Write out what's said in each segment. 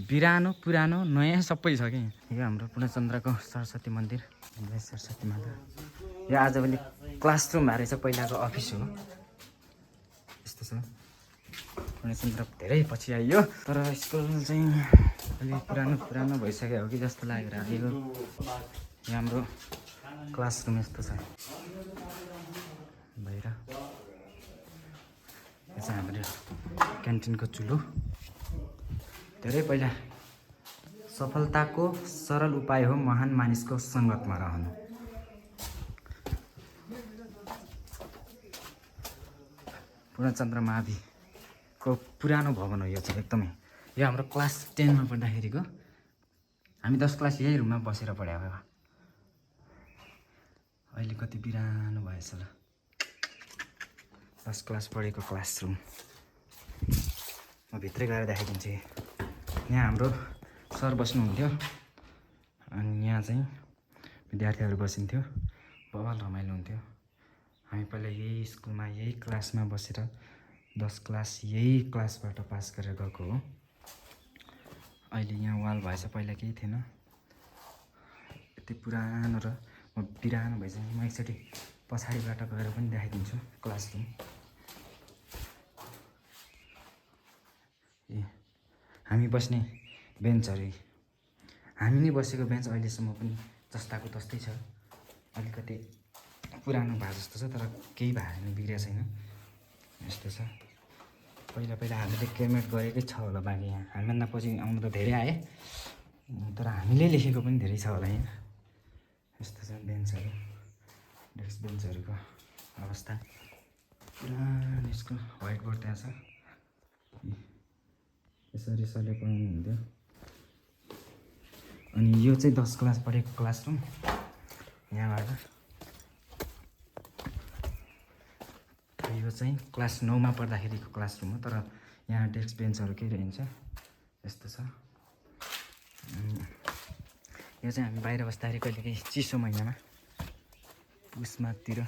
बिरानो पुरानो नयाँ सबै छ कि। यो हाम्रो पूर्णचन्द्रको सरस्वती मन्दिर, सरस्वती माता। यो आजभोलि क्लासरुम भएर चाहिँ पहिलाको अफिस हो। यस्तो छ। पूर्णचन्द्र धेरै पछि आइयो, तर स्कुल चाहिँ अलि पुरानो भइसक्यो हो कि जस्तो लागेर आएको। यो हाम्रो क्लासरुम यस्तो छ बाहिर। यो चाहिँ हाम्रो क्यान्टिनको चुलो। धेरै पहिला सफलताको सरल उपाय हो महान मानिसको सङ्गतमा रहनु। पूर्णचन्द्र माविको पुरानो भवन हो यो चाहिँ एकदमै। यो हाम्रो क्लास 10 मा पढ्दाखेरिको। हामी 10 क्लास यही रुममा बसेर पढ्या हो। अहिले कति बिरानो भएछ ल। 10 क्लास पढेको क्लासरुम। म भित्रै गएर देखाइदिन्छु। यहाँ हाम्रो सर बस्नुहुन्थ्यो अनि यहाँ चाहिँ विद्यार्थीहरू बसिन्थ्यो। बवाल रमाइलो हुन्थ्यो। हामी पहिला यही स्कुलमा यही क्लासमा बसेर 10 क्लास यही क्लासबाट पास गरेर गएको हो। अहिले यहाँ वाल भएछ, पहिला केही थिएन। यति पुरानो र म बिरानो भइसक्यो। म एकचोटि पछाडिबाट गएर पनि देखाइदिन्छु क्लासरुम। ए हामी बस्ने बेन्चहरू, हामी नै बसेको बेन्च अहिलेसम्म पनि जस्ताको तस्तै छ। अलिकति पुरानो भए जस्तो छ, तर केही भएन, बिग्रेको छैन। यस्तो छ। पहिला हामीले केमेट गरेकै छ होला बाँकी। यहाँ हामीभन्दा पछि आउनु त धेरै आए, तर हामीले लेखेको पनि धेरै छ होला यहाँ। यस्तो छ बेन्चहरू, डेस्क बेन्चहरूको अवस्था। पुरानो स्कुल, व्हाइट बोर्ड त्यहाँ छ। यसरी सरले पढाउनुहुन्थ्यो। अनि यो चाहिँ 10 क्लास पढेको क्लासरुम। यहाँबाट यो चाहिँ क्लास 9 मा पढ्दाखेरिको क्लासरुम हो, तर यहाँ डेस्क बेन्चहरू केही रहन्छ। यस्तो छ। यो चाहिँ हामी बाहिर बस्दाखेरि कहिले काहीँ चिसो महिनामा पुसमातिर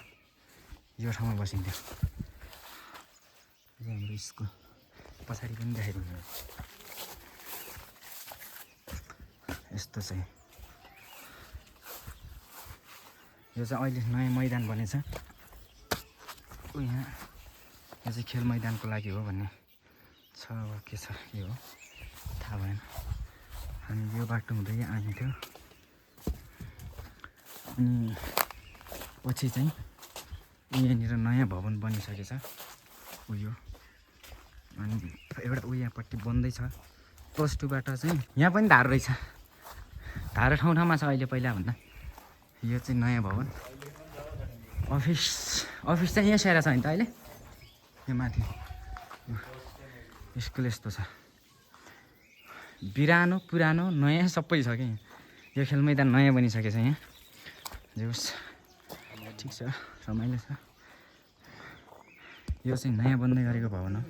यो ठाउँमा बसिन्थ्यो। यो हाम्रो स्कुल पछाडि पनि देखाइदिनु। यस्तो चाहिँ यो चाहिँ अहिले नयाँ मैदान बनेछ। यहाँ यो चाहिँ खेल मैदानको लागि हो भन्ने छ, अब के छ के हो थाहा भएन। हामी यो बाटो हुँदै आइन्थ्यो। अनि पछि चाहिँ यहाँनिर नयाँ भवन बनिसकेछ उयो। अनि एउटा उयापट्टि बन्दैछ। +2बाट चाहिँ यहाँ पनि धारो रहेछ। धारो ठाउँमा छ अहिले पहिला भन्दा। यो चाहिँ नयाँ भवन। अफिस चाहिँ यहाँ सेरा छ नि त अहिले। यो माथि स्कुल यस्तो छ। बिरानो पुरानो नयाँ सबै छ कि। यो खेल मैदान नयाँ बनिसकेछ यहाँ। जे होस् ठिक छ, रमाइलो छ। यो चाहिँ नयाँ बन्दै गरेको भवन हो।